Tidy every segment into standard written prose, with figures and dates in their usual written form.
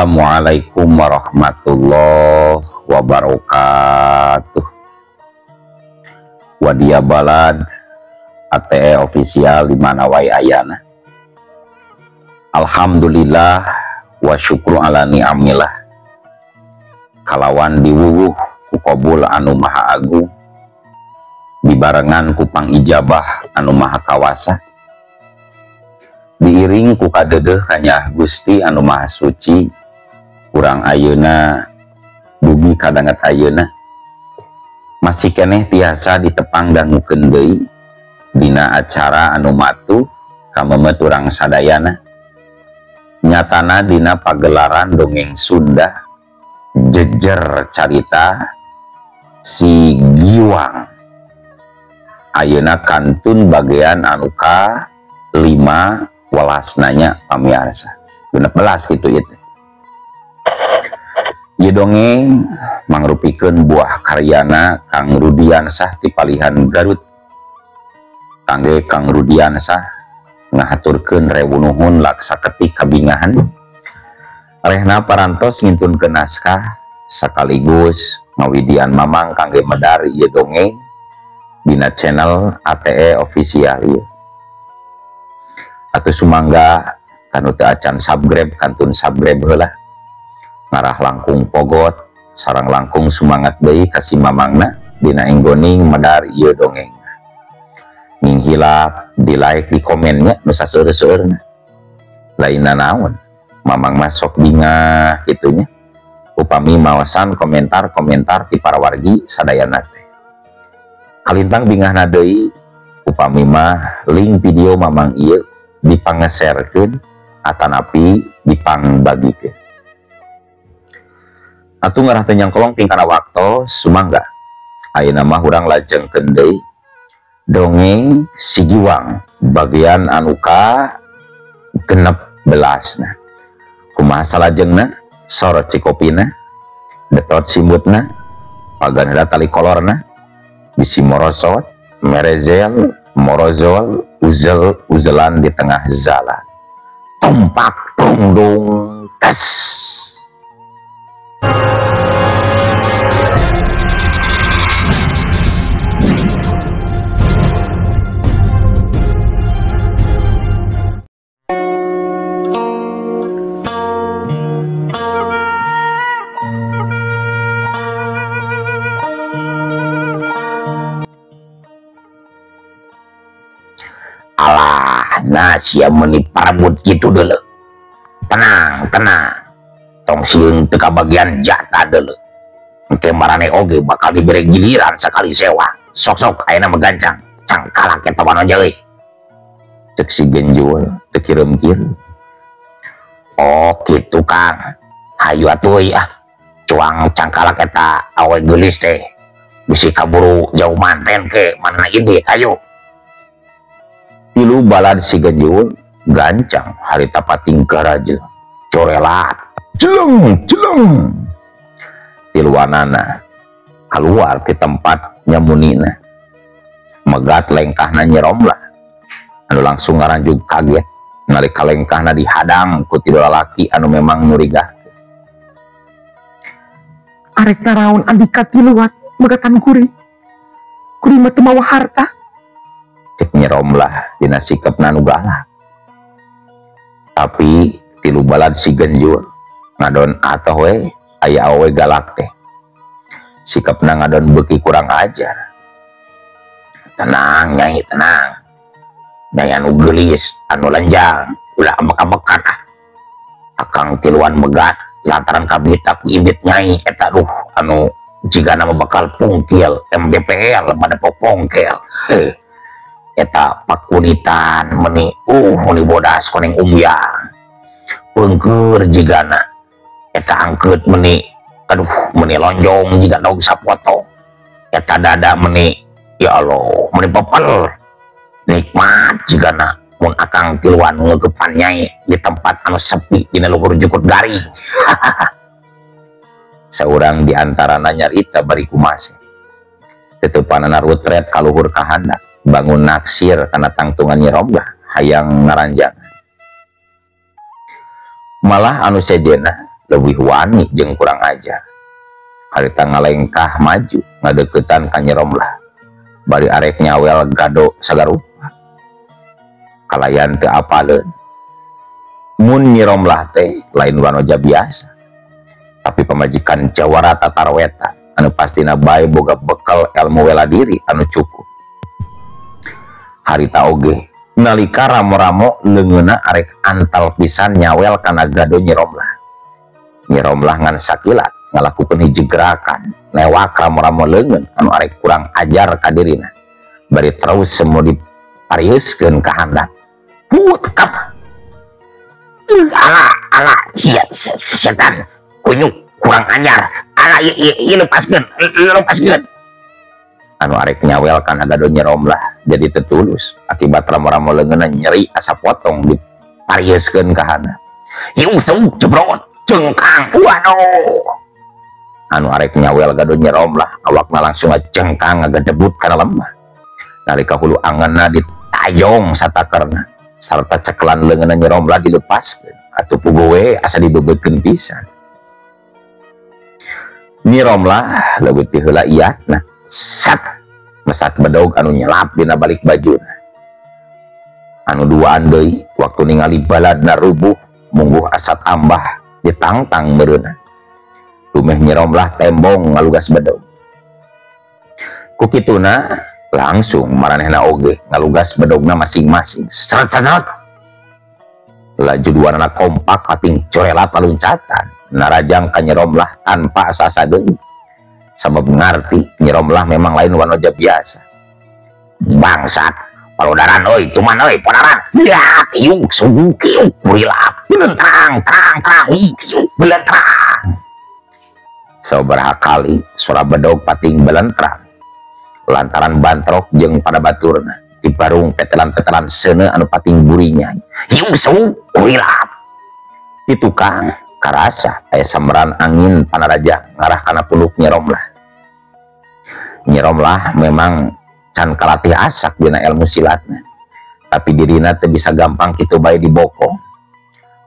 Assalamualaikum warahmatullahi wabarakatuh. Wadia Balad ATE official di mana wae ayana. Alhamdulillah wa syukru ala ni'amillah. Kalawan diwuwuh ku qabul anu maha agung, dibarengan ku pangijabah anu maha kawasa, diiring ku kadedeh kanyah Gusti anu maha suci. Urang ayeuna dugi kadanget ayeuna masih keneh tiasa ditepang dangukeun deui dina acara anu matuh kamemet urang sadayana, nyatana dina pagelaran dongeng Sunda jejer carita si Giwang. Ayeuna kantun bagian anu ka 5 welasnanya pamiarsa, 16 gitu itu. Ieu dongeng mangrupikeun buah karyana Kang Rudiansah ti palihan Garut. Kangge Kang Rudiansah ngahaturkeun rewu nuhun laksa ketik kabingahan. Rehna parantos ngintunkeun naskah sekaligus ngawidian mamang kangge medar ieu dongeng dina channel ATE official ieu. Atuh sumangga kanu teu acan subscribe kantun subscribe heula. Ngarah langkung pogot sareng langkung sumangat deui ka si mamangna dina enggoning medar ieu dongeng. Ning hilap di like di komennya nu saseueur-seueurna. Lainna naon mamang mah sok bingah kitunya upami maosan komentar-komentar ti para wargi sadayana teh. Kalintang bingahna deui upami mah link video mamang ieu dipangeserkeun atanapi dipangbagikeun. Atuh ngarah teu nyangkolong tingkana waktos sumangga ayeuna mah urang lajengkeun deui dongeng si Giwang bagian anu ka 16. Kumaha salajengna, sorot cikopina, detot simbutna, pagan heula tali kolorna, bisi morosot, merezel, morozol, uzel uzelan di tengah jalan. Tumpak tungdung tes. Alah, nah sia meni parabut gitu dulu. Tenang, tenang. Tong sieun teu kabagian jatah dulu. Engke marane oge bakal dibere giliran sakali sewa. Sok-sok ayeuna mah gancang, cangkalak eta manoja euy. Cek si Genjul teu kireum-kireum. Oh, kitu Kang. Hayu atuh euy ah. Cuang cangkalak eta awe geulis teh. Bisi kaburu jauh manten ke mana indit ayo. Tilu balad si Genjul gancang harita pating garaje corelat jeleng jeleng tiluanana keluar ke tempat nyamunina megat lengkahna nyeromlah anu langsung ngaranjug kaget nalika lengkahna dihadang ku tilu lalaki anu memang murigah. Arek naraon andika tiluan megatan kuring kuring mah teu mawa harta. Cek nyeromlah dina sikapna nu galak. Tapi tilu balad si Genjul ngadon atoh we aya awe galak teh. Sikapna ngadon beuki kurang ajar. Tenang nyai tenang. Nyai anu geulis anu lenjang ulah ambek-ambekan ah. Akang tiluan megat lantaran kabita ku ibit nyai eta duh anu jigana mah bakal pungkil MDPL pada popongkel. Heuh. Eta pakunitan meni meni bodas koneng umyang pengker jigana eta angkeut meni aduh meni lonjong jiga dog sapoto eta dada meni ya Allah meni pepel nikmat jigana mun akang tiluan ngegepan nyai di tempat anu sepi dina luhur jukut garing. Saurang di antarana nyarita bari kumase tetepanana rutret ka luhur ka handap bangun naksir karena tangtungan nyerobah hayang ngaranjang. Malah anu sejena leuwih wani jeung kurang ajar. Harita ngalengkah maju ngadeukeutan ka Nyi Romlah bari arek nyawel gado sagarupa kalayan teu apaleun. Mun Nyi Romlah teh lain wanoja biasa, tapi pamajikan jawara tatarweta anu pastina bae boga bekal ilmu wela diri anu cukup. Harita oge nalika ramo-ramo leungeunna arek antal pisan nyawel kana gado Nyi Romlah. Nyi Romlah ngan sakilat ngalakukeun hiji gerakan newak ramo-ramo leungeun anu arek kurang ajar ka dirina bari terus semu diparieuskeun ka handap. Put kap ala ala sia setan kunyuk kurang ajar ala ieu lepaskeun lepaskeun. Anu arek nyawel kana gado Nyi Romlah jadi tetulus akibat ramo-ramo leungeunna nyeri asa potong diparieuskeun ka handap. Hiu seuk jebrot cengkang waduh. Anu arek nyawel gado Nyi Romlah awakna langsung ngacengkang ngagedebut kana lemah. Nalika hulu angeunna ditayong satakerna sarta cekelan leungeunna Nyi Romlah dilepaskeun atuh puguh we asa dibebeutkeun pisan. Nyi Romlah leuwih ti heula iatna sat mesat bedog anu nyelap dina balik bajuna. Anu duaan deui waktu ningali baladna rubuh mungguh asa tambah ditangtang meureunna. Dumeh Nyi Romlah tembong ngalugas bedog. Ku kituna langsung maranehna oge ngalugas bedogna masing-masing. Seret seret. Laju duanana kompak kating corelat paluncatan narajang ka Nyi Romlah tanpa asa-asa deui. Sabab ngarti Nyi Romlah memang lain wanoja biasa. Bangsat, palodaran euy, tuman euy, podaran. Ya, tiuk sugu kiuk kurilap. Belentrang, trang trang, kiuk belentrang. Sabaraha kali suara bedog pating belentrang lantaran bantrok jeung pada baturna dibarung petelan-petelan seuneu anu pating burinya. Hiu sugu kurilap. Di tukang karasa aya sambaran angin panaraja ngarah kana punduk Nyi Romlah. Nyi Romlah memang can kalatih asak dina ilmu silatna, tapi dirina teu bisa gampang kitu bae dibokong.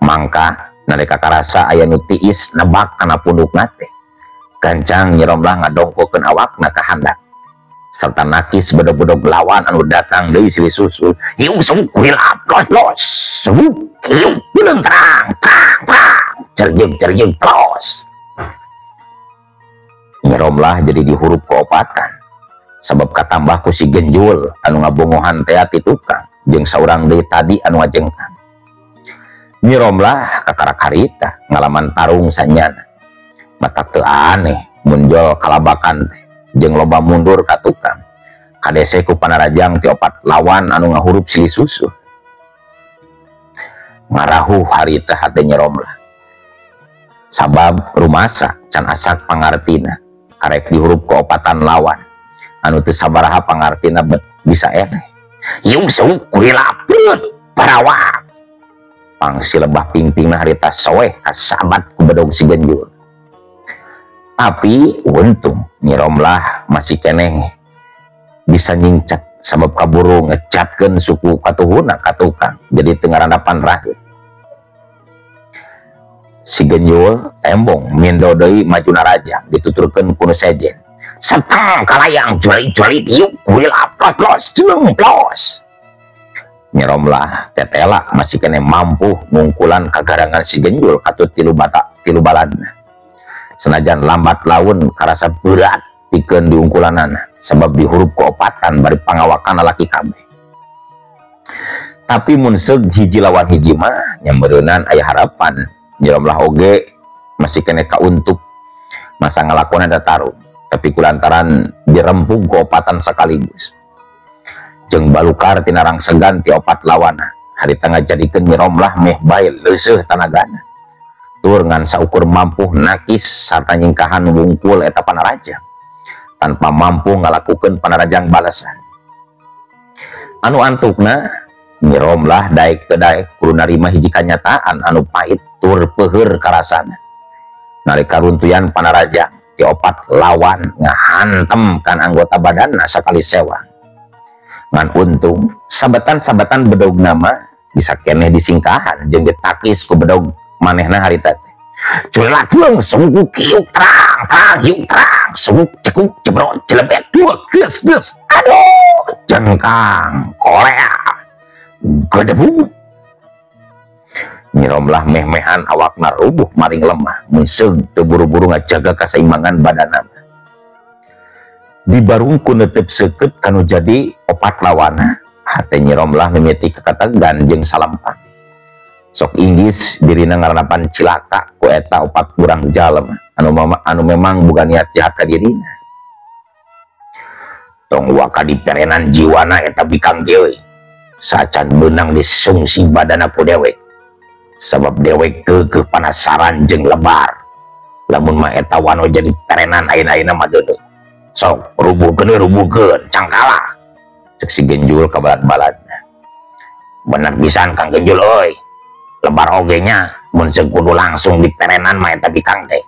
Mangka nalika karasa aya nu tiis nebak kana pundukna teh, gancang Nyi Romlah ngadongkokeun awakna ka handap serta nakis bedog-bedog lawan anu datang deui silih susul. Hiu suuk kurilap los los suuk hiu belentrang trang trang cerjeng cerjeng los. Nyi Romlah jadi dihurup keopatan sabab katambah ku si Genjul anu ngabongohan teh ti tukang jeung saurang deui tadi anu ngajengkang. Nyi Romlah kakarak harita ngalaman tarung sanyana matak teu aneh munjol kalabakan teh jeung loba mundur ka tukang kadese ku panarajang ti opat lawan anu ngahurup silih susuh. Ngarahuh harita hate Nyi Romlah sabab rumasa can asak pangartina karek dihurup ke opatan lawan anu teu sabaraha pangartina bet bisa eleh. Yung seuk kurilap parawak pangsi lebah pingpingna harita soeh kasabat ku bedog si Genjul. Tapi untung Nyi Romlah masih keneh bisa nyingcat sabab kaburu ngecatkeun suku katuhuna ka tukang jadi teu ngarandapan raheut. Si Genjul tembong mindo deui maju naraja dituturkeun ku nu sejen. Setang kalayang juri-juri diuk kurilap los jeung plos. Nyi Romlah tetela masih keneh mampu ngungkulan kagarangan si Genjul katut tilu bata tilu baladna. Senajan lambat laun karasa berat pikeun diungkulanana sebab dihurup keopatan bari pangawakan lalaki kabeh. Tapi mun seug hiji lawan hiji mah nya meureunan aya harapan. Nyi Romlah oge masih keneh kauntuk masa ngalakon eta tarung, tapi kulantaran dirempug keopatan sekaligus jeung balukar tina rangsegan ti opat lawana harita ngajadikeun Nyi Romlah meh bae leuseuh tanagana. Tur ngan saukur mampu nakis sarta nyingkahan wungkul eta panaraja tanpa mampu ngalakukeun panarajang balasan. Anu antukna Nyi Romlah daek teu daek kudu narima hiji kanyataan anu pahit tur peuheur karasana. Nalika runtuyan panaraja ti opat lawan ngahantem kan anggota badanna sakali sewang. Ngan untung sabetan-sabetan bedog nama bisa keneh disingkahan jeung ditakis ku bedog manehna harita teh. Culatung suku kiuk terang terang hiuk terang suguk cekuk jebrot jelebet dua ges ges aduh jengkang Korea gedebu. Nyi Romlah meh-mehan awakna rubuh maring lemah meuseuh teu buru-buru ngajaga kaseimbangan badanna. Dibarung ku neuteup seukeut kanu jadi opat lawana. Hate Nyi Romlah mimiti kakategan jeung salempang. Sok inggis dirina ngaranapan cilaka ku eta opat urang jalma anu memang bukan niat jahat ka dirina. Tong waka diperenan jiwana eta bikang deui. Sacan beunang disungsi badana ku dewek. Sabab dewek keukeuh panasaran jeung lebar. Lamun mah eta wano jadi perenan ayeuna-ayeuna mah deuneu. Sok rubuhkeun rubuhkeun cangkala. Cek si Genjul ka balad-baladna. Bener pisan Kang Genjul euy. Lebar oge nya mun kudu langsung diperenan mah eta bikang teh.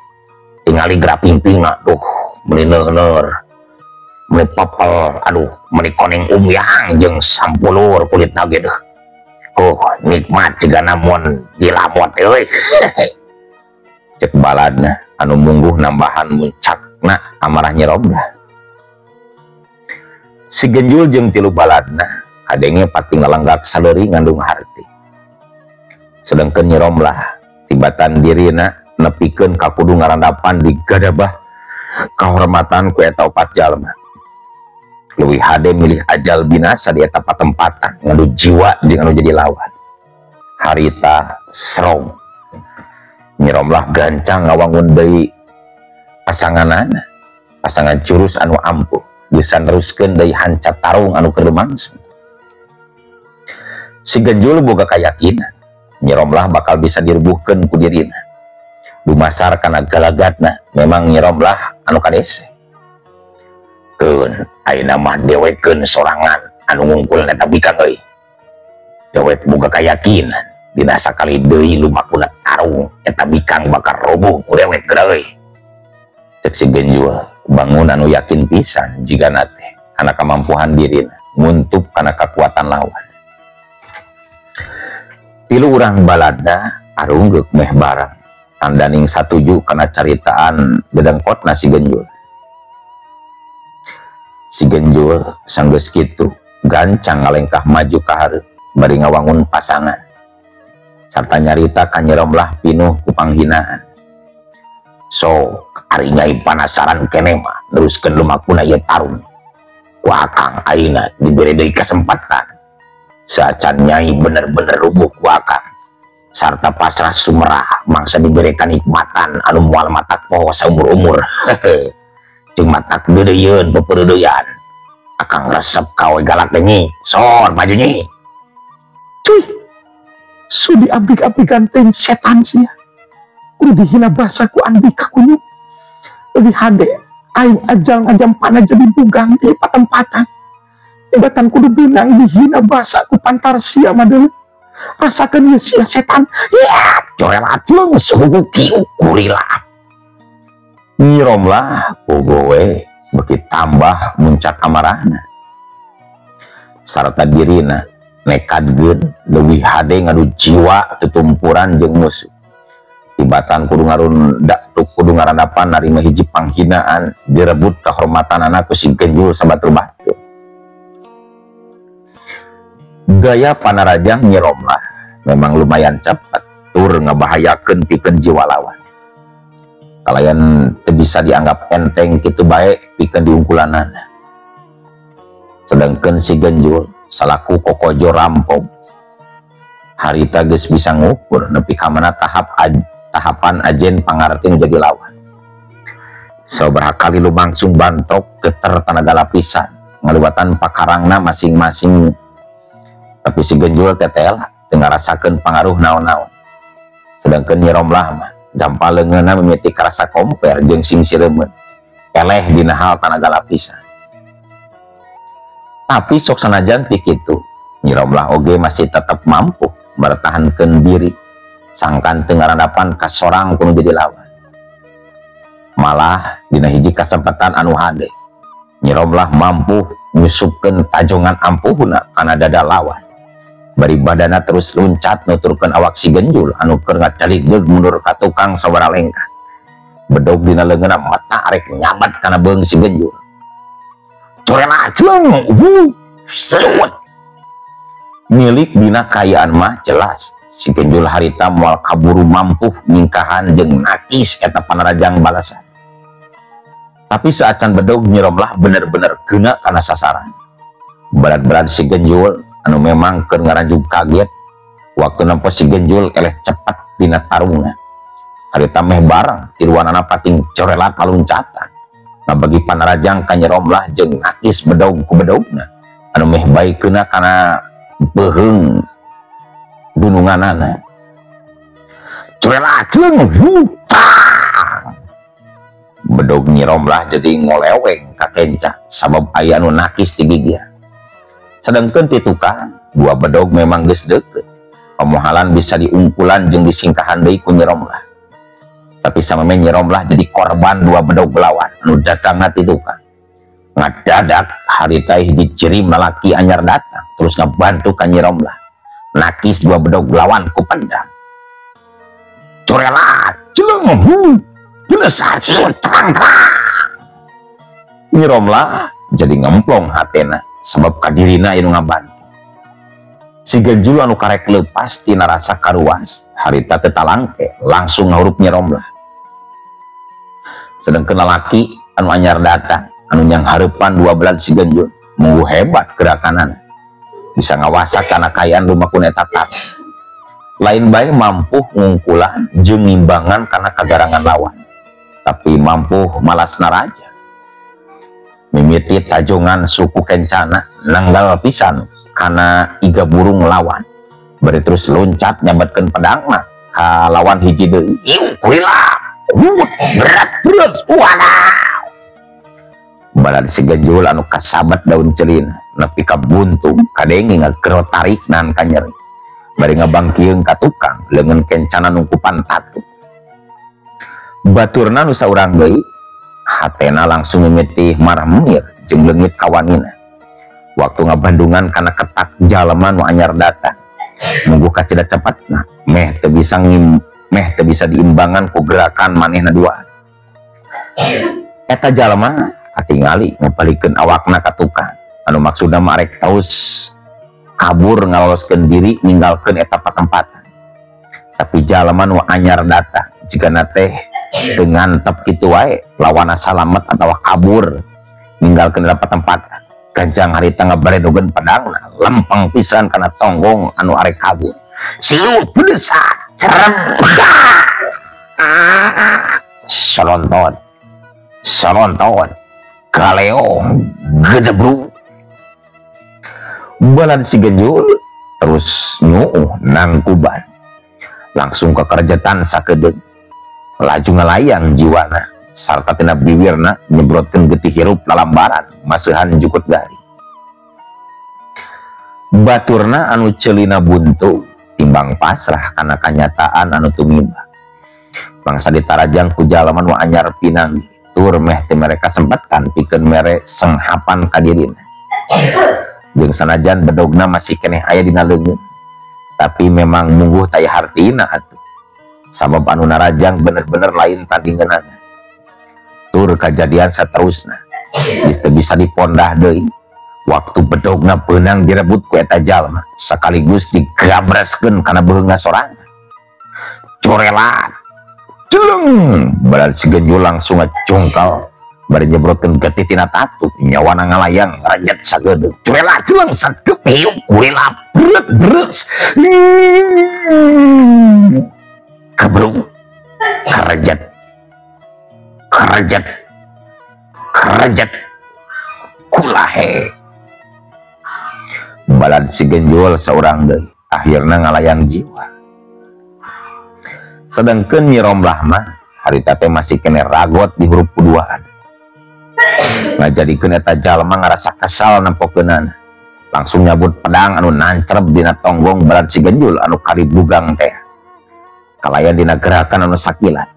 Tingali graping-pingna duh meuni neueur. Meuni pepel aduh meuni koneng umyang jeung sampulur kulitna ge deuh. Oh nikmat cigana mun dilamot euy. Cek baladna anu mungguh nambahan muncakna amarah Nyi Romlah. Si Genjul jeung tilu baladna kadenge pati ngalenggak saleuri ngandung harti. Sedangkan Nyi Romlah tibatan dirina nepikeun ka kudu ngarandapan di gadabah kahormatan ku eta opat jalma. Leuwih hade milih ajal binasa di eta patempatan ngadu jiwa jeung anu jadi lawan. Harita serong. Nyi Romlah gancang ngawangun deui pasanganana, pasangan jurus anu ampuh bisa neruskeun deui hancat tarung anu keur lumangsung. Si Genjul boga kayakinan Nyi Romlah bakal bisa dirubuhkeun ku dirina. Dumasar kana galagatna memang Nyi Romlah anu kadese. Keun ayeuna mah dewekeun sorangan anu ngungkul eta bikang euy. Dewek boga kayakinan dina sakali deui lumakuna tarung eta bikang bakal roboh ku dewek geura euy. Cek si Genjul bangun anu yakin pisan jigana teh kana kamampuhan dirina nguntup kana kakuatan lawan. Tilu urang balada arunggeuk meh barang tandaning satuju kana caritaan dedengkotna si Genjul. Si Genjul sanggeus kitu gancang ngalengkah maju ka hareup bari ngawangun pasangan sarta nyarita ka Nyi Romlah pinuh ku panghinaan. So ari nyai panasaran keneh mah neruskeun lumakuna ieu tarung. Ku akang ayeuna dibere deui kasempatan. Sacan nyai bener-bener rubuh ku akang sarta pasrah sumerah mangsa dibere kanikmatan anu moal matak poho saumur-umur. Jeung matak deudeuyeun pepeudeuyan. Akang resep kawe galak teh nyi. Sor maju nyi. Cuy. Sudi abik-abikan teh setan sia. Kudu dihina basa ku andika kunyuk. Leuwih hade aing ajal ngajam pana jadi bugang di patempatan. Tibatan kudu benang dihina basa ku pantar sia madeuh. Rasakeun ieu sia setan. Ya, coel suhu kieu kurila. Nyi Romlah pogo we beuki tambah muncak amarahna. Sarta dirina nekadkeun leuwih hade ngadu jiwa tutumpuran jeung musuh. Tibatan kudu ngarunda kudu ngarandapan narima hiji panghinaan direbut kahormatanana ku si Genjul sabatur-batur. Gaya panarajang Nyi Romlah memang lumayan cepat tur ngebahayakeun pikeun jiwa lawan. Kalayan teu bisa dianggap enteng kitu bae pikeun diungkulanana. Sedangkan si Genjul salaku kokojo rampok harita geus bisa ngukur nepi ka mana tahapan ajen pangarti nu jadi lawan. Sabaraha kali lumangsung bantok geter tanaga lapisan ngaliwatan pakarangna masing-masing. Tapi si Genjul tetel teu ngarasakeun pangaruh naon-naon. Sedangkan Nyi Romlah mah gampal leungeunna mimiti karasa komper jeung sing sireumeun eleh dina hal tanaga lapisan. Tapi sok sanajan ti kitu Nyi Romlah oge masih tetep mampu bertahankeun diri sangkan teu ngarandapan kasorang kudu jadi lawan. Malah dina hiji kasempatan anu hade Nyi Romlah mampu nyusupkeun tajongan ampuhna kana dada lawan. Bari badana terus luncat nuturkeun awak si Genjul anu keur ngacaligdeug mundur ka tukang sabaraha lengkah. Bedog dina leungeunna mata arek nyabat kana beung si Genjul. Corela celeng, sewet. Milik dina kaayaan mah jelas si Genjul harita moal kaburu mampu ningkahan jeung nakis eta panarajang balasan. Tapi saacan bedog Nyi Romlah bener-bener kena kana sasaran. Berat-berat si Genjul anu memang keur ngaranjug kaget waktu nempo si Genjul eleh cepat dina tarungna. Harita meh bareng tiluanana pating corelat kaluncatan. Ngabagi panarajang ka Nyi Romlah jeung nakis bedog ku bedogna anu meh bae kena kana beuheung gununganana. Corelat jeung hutang. Bedog Nyi Romlah jadi ngoleweng ka kenca sabab aya anu nakis ti gigir. Sedangkan ti tukang dua bedog memang geus deukeut. Pamohalan bisa diungkulan jeung disingkahan deui ku Nyi Romlah. Tapi sameme Nyi Romlah jadi korban dua bedog lawan anu datangna ti tukang. Ngadadak harita hiji cirim lalaki anyar datang terus ngabantu ka Nyi Romlah. Nakis dua bedog lawan ku pedang. Corelat celeng besar terang. Nyi Romlah jadi ngemplong hatena sebab kadirina anu ngabantu. Si Genjul anu karek lepas tina rasa karuas harita teu talangke langsung ngahurup Nyi Romlah. Sedangkan lalaki anu anyar datang anu nyang hareupan dua belas si Genjul munggu hebat gerakanana bisa ngawasa kana kaayaan lumaku eta tar. Lain bae mampu ngungkulan jeung ngimbangan kana kagarangan lawan, tapi mampu malas naraja. Mimiti tajongan suku kencana nanggal pisan kana iga burung lawan. Bari terus loncat nyabatkeun pedangna ka lawan hiji deui. Ieu kuila berat terus wadaw. Balad si Genjul anu kasabat daun celina nepi ka buntung kadenge ngagero tarik nan ka nyeri. Bari ngabangkieung ka tukang leungeun kencana nungkupan tatu. Baturna nu saurang deui hatena langsung mimiti marah mengir jeung leungit kawanina. Waktu ngabandungan kana ketak jalma nu anyar datang. Mungguh kacida cepatna meh teu bisa meh teu bisa diimbangan ku gerakan manehna dua. Eta jalma katingali ngabalikeun awakna ka tukang anu maksudna mah arek taus kabur ngaloloskeun diri ninggalkeun eta patempatan. Tapi jalma nu anyar datang jigana teh teu ngantep kitu wae lawana salamet atawa kabur ninggalkeun eta patempatan. Ganjang harita ngabaredogeun pedangna lempeng pisan kana tonggong anu arek kabur. Siu bedesak cerem. Salonton. Salonton. Galeong gedebru. Balad si Genjul terus nyuuh nangkuban. Langsung kekerjetan sakedeung. Laju ngalayang jiwana sarta tina biwirna nyebrotkeun getih hirup lalambaran maseuhan jukut gari. Baturna anu celina buntu timbang pasrah kana kanyataan anu tumiba. Bangsa ditarajang ku jalma nu anyar pinanggih tur meh teu mereka sempetan pikeun mere senghapan ka dirina. Jeung sanajan bedogna masih keneh aya dina leungeun, tapi memang mungguh taya hartina atuh. Sabab anu narajang bener-bener lain tandinganana. Tur kajadian saterusna geus teu bisa dipondah deui. Waktu bedogna beunang direbut ku eta jalma sekaligus digabraskeun kana beheungna sorangan. Corelat celeng balad si Genjul langsung ngacungkal bari nyebrotkeun getih tina tatu nyawana ngalayang rejet sagedeung. Corelat celeng sakeup hiup kuila bret bres kebrung karejet karejet karejet kulahe. Balad si Genjul seorang deui akhirna ngalayang jiwa. Sedangkan Nyi Romlah mah harita teh masih kene ragot di huruf kuduaan. Ngajadikeun eta jalma ngarasa kesal nempokeunana. Langsung nyabut pedang anu nancreb dina tonggong balad si Genjul anu karibugang teh. Kalayan dina gerakan anu sakilat.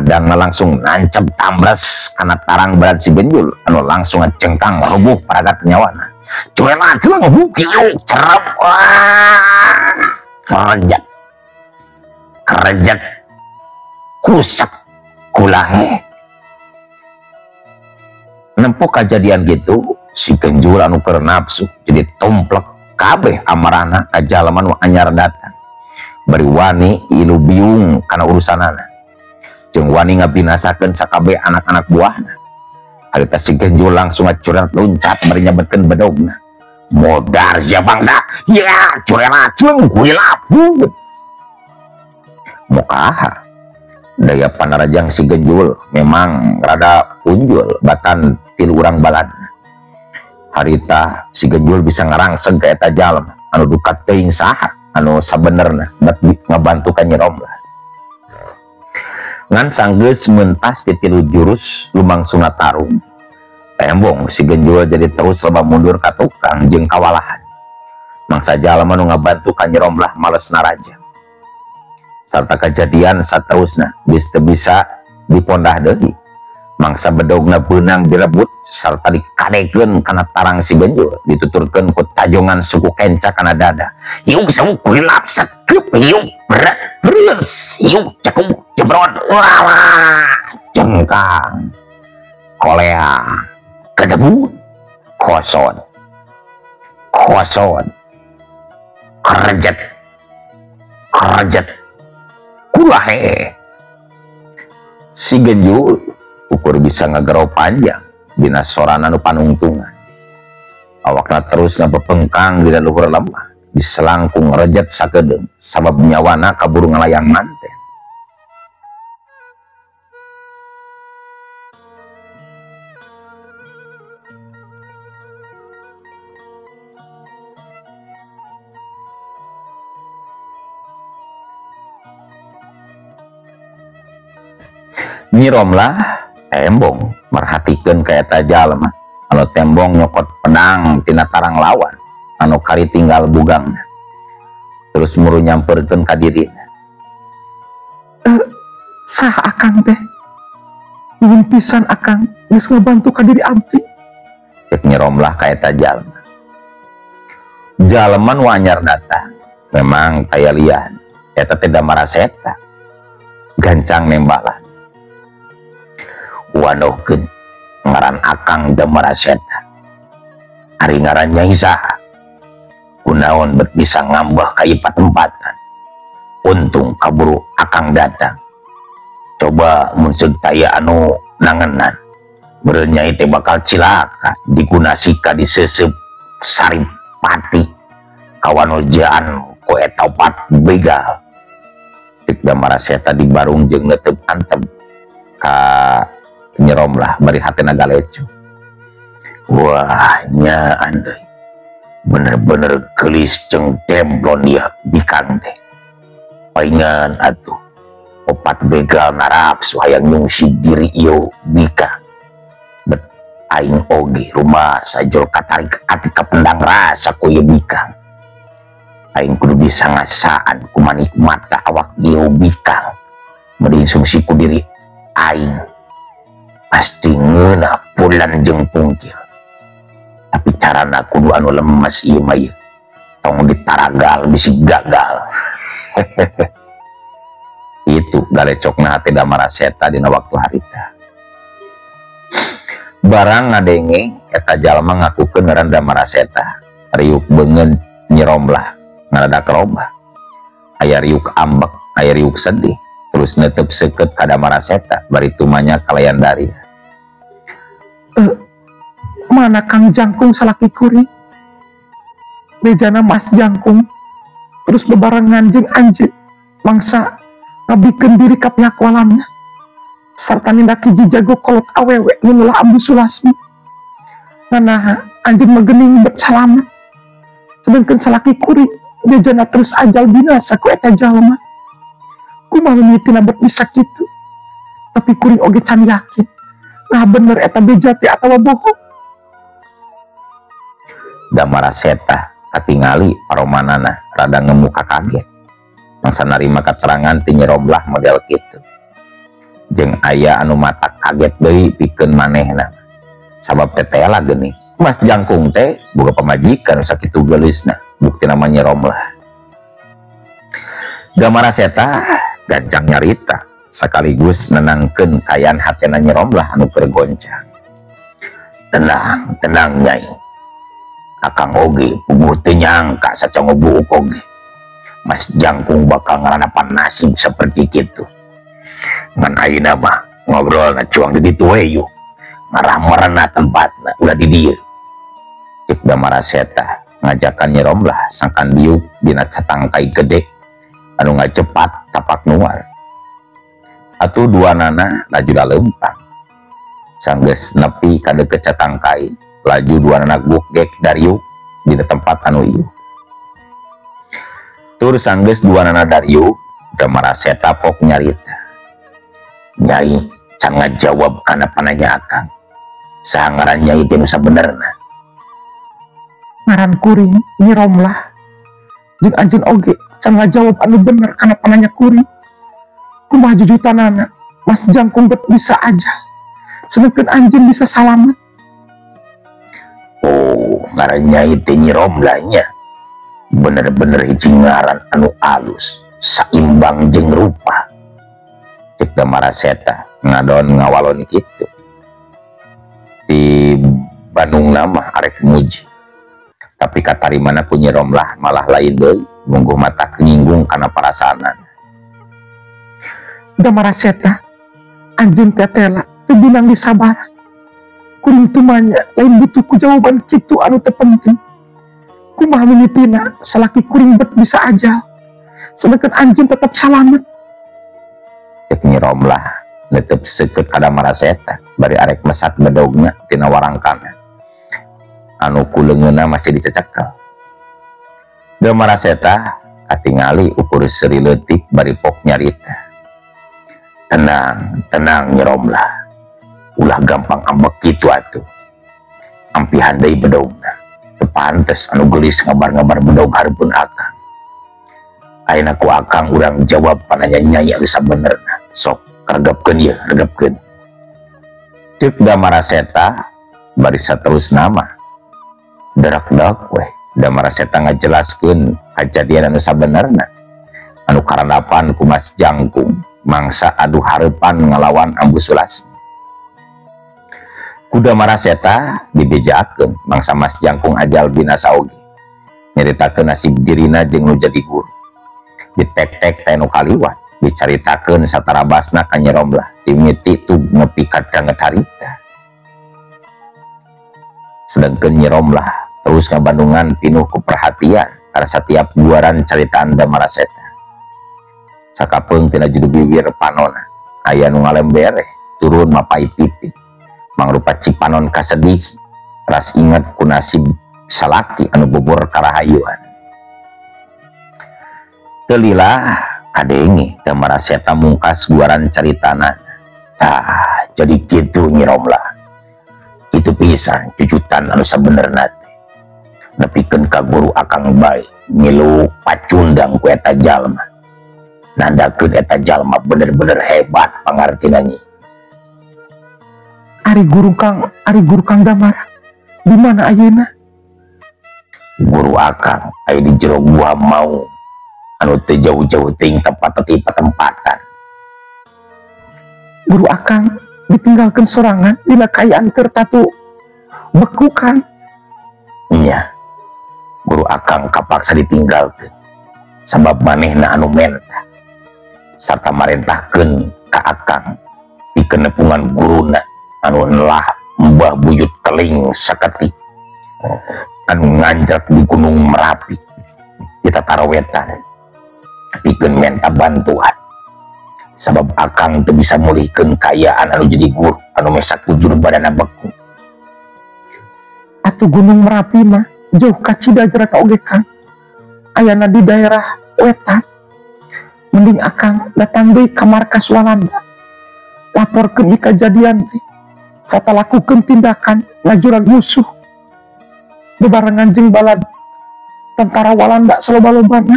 Pedangna langsung nancep tambras kana tarang balad si Genjul anu langsung ngacengkang rubuh paragat nyawana. Cuelat ngebukiuk cerep wah kerejat kerejat kusak kulahe. Nempo kejadian gitu si Genjul anu keur nafsu jadi tumplek kabeh amarana ka jalma nu anyar datang bari wani ilu biung kana urusanana jeung wani ngabinasakeun sakabeh anak-anak buahna. Harita si Genjul langsung ngacurat loncat bari nyabetkeun bedogna. Modar sia bangsa ya curelat jeung kuilap mukaha daya panarajang si Genjul memang rada unjul batan tilu urang balad. Harita si Genjul bisa ngarangseg ka eta jalma anu duka teuing saha anu sabenerna bet ngabantu ka Nyi Romlah. Ngan sanggeus mentas di tilu jurus lumangsungna tarung tembong si Genjul jadi terus loba mundur ka tukang jeung kawalahan. Mangsa jalma nu ngabantu ka Nyi Romlah males naraja sarta kejadian saterusna geus teu bisa dipondah deui. Mangsa bedogna beunang direbut sarta dikadekeun kana tarang si Genjul dituturkeun ku tajongan suku kenca kana dada. Hiung sawu kuilap sekeup hiung berat beres hiung cekung jebrot walah cengkang kolea kedebut kosot kosot kerjet kerjet kulahe. Si Genjul ukur bisa ngagero panjang dina sorana nu panungtungan awakna terus ngapepengkang dina luhur lemah diselangkung rejet sakedeung sabab nyawana kaburu ngalayang manten. Nyi Romlah tembong merhatikeun ka eta jalma anu tembong nyokot pedang tina tarang lawan anu kari tinggal bugangna terus muru nyamperkeun ka dirina. Sah akang teh nuhun pisan akang geus ngabantu ka diri abdi cek Nyi Romlah ka eta jalma. Jalma nu anyar datang memang taya lian eta teh Damaraseta gancang nembalan. Wanohkeun ngaran akang Damaraseta ari ngaran Nyai saha kunaon bet bisa ngambah ka ieu patempatan untung kaburu akang datang coba mun seug taya anu nangenan beureun Nyai teh bakal cilaka digunasika diseuseub saripati kawanojaan ku eta opat begal. Cek Damaraseta dibarung jeung neuteup antep ka Nyi Romlah bari hatena galecu. Wah nyaan deui bener-bener geulis jeung demplon ieu bikang teh paingan atuh opat begal narapsu hayang nyungsi diri ieu bikang bet aing oge rumah sajol katarik ati kapendang rasa ku ieu bikang aing kudu bisa ngasaan ku manik mata awak ieu bikang meureun sungsi ku diri aing pasti ngeunah pulan jeung pungkil tapi carana kudu anu lemes ieu mah ieu tong ditaragal bisi gagal. Itu galecokna hate Damaraseta dina waktu harita. Barang ngadenge eta jalma ngakukeun ngaran Damaraseta riuk beungeun Nyi Romlah ngarada kerobah aya riuk ambek aya riuk sedih terus netep seukeut ka Damaraseta bari tumanya kalayan dari. Mana Kang Jangkung salaki kuring bejana Mas Jangkung terus bebarengan jeung anjeun mangsa ngabikeun diri ka pihak walamna sarta nindak hiji jago kolot awewe nu ngulah Ambu Sulasmi manaha anjeun mah geuning bet salamet sedengkeun salaki kuring bejana terus ajal binasa ku eta jalma. Kumaha mimitina bet bisa kitu tapi kuring oge can yakin nah bener eta beja teh atawa bohong. Damaraseta katingali paromanana rada ngemuka kaget mangsa narima keterangan ti Nyi Romlah model kitu jeung aya anu mata kaget deui pikeun manehna sabab tetela geuning Mas Jangkung teh boga pamajikan sakitu geulisna, buktina mah Nyi Romlah. Damara Seta gancang nyarita sekaligus nenangkeun kayan hatena Nyi Romlah anu keur goncang. Tenang, tenang Nyai. Akang oge puguh teu nyangka sacongo buuk oge Mas Jangkung bakal ngaranapan nasib seperti kitu. Ngan ayeuna mah ngobrolna cuang di ditu we yeuh. Ngaramerna tempatna ulah di dieu. Cek Damara Seta ngajakan Nyi Romlah sangkan diuk dina catangkai gede anu ngacepat tapak nuar. Atuh dua nana laju laleumpang. Sanggeus nepi ka deukeut catangkai, laju dua nana gugek dariuk dina tempat anu ieu. Tur sanggeus dua nana dariuk, Damara Seta pok nyarita. Nyai can ngajawab kana pananya akang. Saha ngaran Nyai teh nu sabenerna? Ngaran kuring Nyi Romlah. Jeung anjeun oge can ngajawab anu bener kana pananya kuring. Kumaha jujutanana Mas Jangkung bet bisa aja. Sedengkeun anjeun bisa salamet. Oh, ngaran Nyai teh Nyi Romlah nya. Bener-bener hiji ngaran anu alus, saimbang jeung rupa. Cek Damara Seta ngadon ngawalon kitu. Di Bandung nama arek muji. Tapi katarimana ku Nyi Romlah malah lain deui, mungguh mata nyinggung kana perasaanan. Damara Seta, anjeun tetela teu binang disabaran. Kuring tumanya lain butuh ku jawaban kitu anu teu penting. Kumaha mimitina salaki kuring bet bisa aja. Sedangkan anjeun tetap salamet. Cek Nyi Romlah netep seukeut ka Damara Seta bari arek mesat bedogna tina warangkana. Anu ku leungeunna masih dicecekel. Damara Seta katingali ukur seuri leutik bari pok nyarita. Tenang, tenang Nyi Romlah. Ulah gampang ambek kitu atuh. Ampihan deui bedogna. Teu pantes anu geulis ngabar-ngabar bedog hareupeun akang. Ayeuna ku akang urang jawab pananya Nyai anu sabenerna. Sok regepkeun ieu, regepkeun. Ceuk Damara Seta bari saterusna mah derak-derak weh. Damara Seta ngajelaskeun kajadian anu sabenerna anu karandapan ku Mas Jangkung mangsa adu hareupan ngalawan Ambu Sulasmi. Ku Damara Seta dibejakeun mangsa Mas Jangkung ajal binasa oge. Nyaritakeun nasib dirina jeung nu jadi guru. Ditek-tek teh nu kaliwat, dicaritakeun satarabasna ka Nyi Romlah, dimiti tug nepi ka danget harita. Sedengkeun Nyi Romlah terus ngabandungan pinuh ku perhatian karena setiap guaran caritaan Damara Seta. Sakapeung tina judu bibir panona, aya nu ngalembereh turun mapai pipi. Mangrupa cipanon kasedih, ras inget ku nasib salaki anu bobor karahayuan. Teu lila kadenge Damara Seta mungkas guaran caritana. Tah, jadi kitu Nyi Romlah. Kitu pisan jujutan anu sabenerna teh. Nepikeun ka guru akang bae ngilu pacundang ku eta jalma. Nandakeun eta jalma bener-bener hebat pangartina Nyi. Ari guru Kang Damara di mana ayeuna? Guru akang aya di jero gua mau anu teu jauh-jauh teuing tempat teu patempatan. Guru akang ditinggalkeun sorangan dina kaayaan keur tatu beku kan? Nya. Guru akang kapaksa ditinggalkeun sabab manehna anu menta sarta marentahkeun ka akang pikeun nepungan guruna anu nelah Mbah Buyut Keling Saketi anu nganjrak di Gunung Merapi di Tatarowetan pikeun menta bantuan sabab akang teu bisa mulihkeun kaayaan anu jadi guru anu mesak kujur badana beku. Atuh Gunung Merapi mah jauh kacida jarak oge Kang, ayana di daerah wetan. Mending akang datang deui ka markas Walanda, laporkeun ieu kajadian teh sarta lakukeun tindakan ngajurag musuh bebarengan jeung balad tentara Walanda saloba-lobana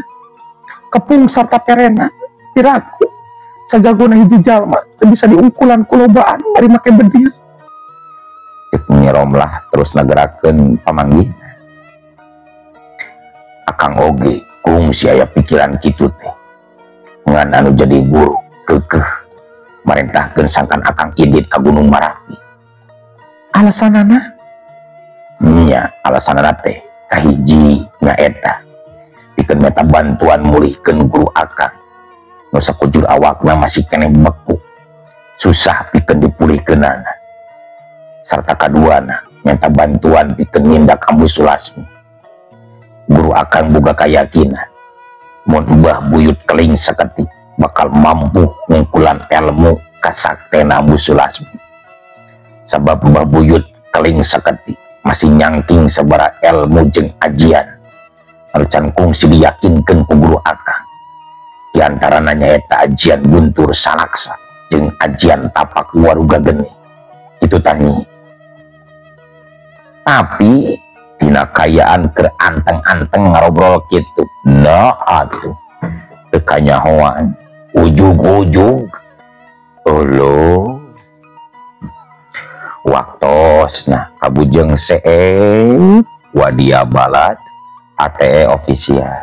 kepung sarta perena piraku sajagona hiji jalma teu bisa diungkulan ku lobaan bari make bedil. Cek Nyi Nyi Romlah terus ngagerakeun pamanggih. Akang oge kungsi aya pikiran kitu teh. Ngan anu jadi guru keukeuh marentahkeun sangkan akang indit ka Gunung Marapi. Alasanana? Nya, alasanana teh kahiji nyaeta pikeun meta bantuan mulihkeun guru akang nu sakujur awakna masih keneh beku, susah pikeun dipulihkeunana. Sarta kaduana nyata bantuan pikeun nindak Ambu Sulasmi. Guru akang boga kayakinan mun Mbah Buyut Keling saketik bakal mampu ngungkulan ilmu kasaktena Ambu Sulasmi. Sabab Mbah Buyut Keling saketik masih nyangking sabara ilmu jeung ajian anu can kungsi diyakinkeun ku guru akang. Di antarana nyaeta ajian Guntur Salaksa jeung ajian Tapak Waruga Geni. Itu tani. Tapi dina kayaan keur anteng-anteng ngarobrol kitu. Nah atuh teu kanyahoan ujug-ujug uluh waktosna kabujeng seep wadia balad ATE official.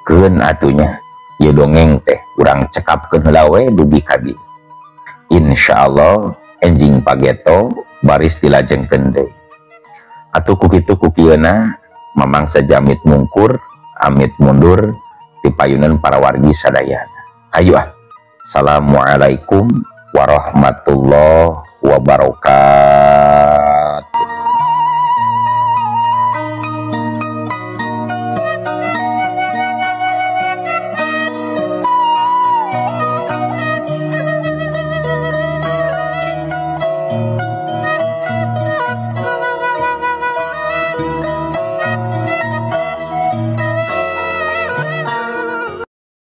Keun atunya ieu dongeng teh urang cekapkeun heula we dugi ka dieu. Insyaallah enjing pageto baris dilajengkeun deui. Atuh ku kitu ku kieuna mamang sajamit mungkur amit mundur di payunan para wargi sadayana. Hayu ah. Assalamualaikum warahmatullahi wabarakatuh.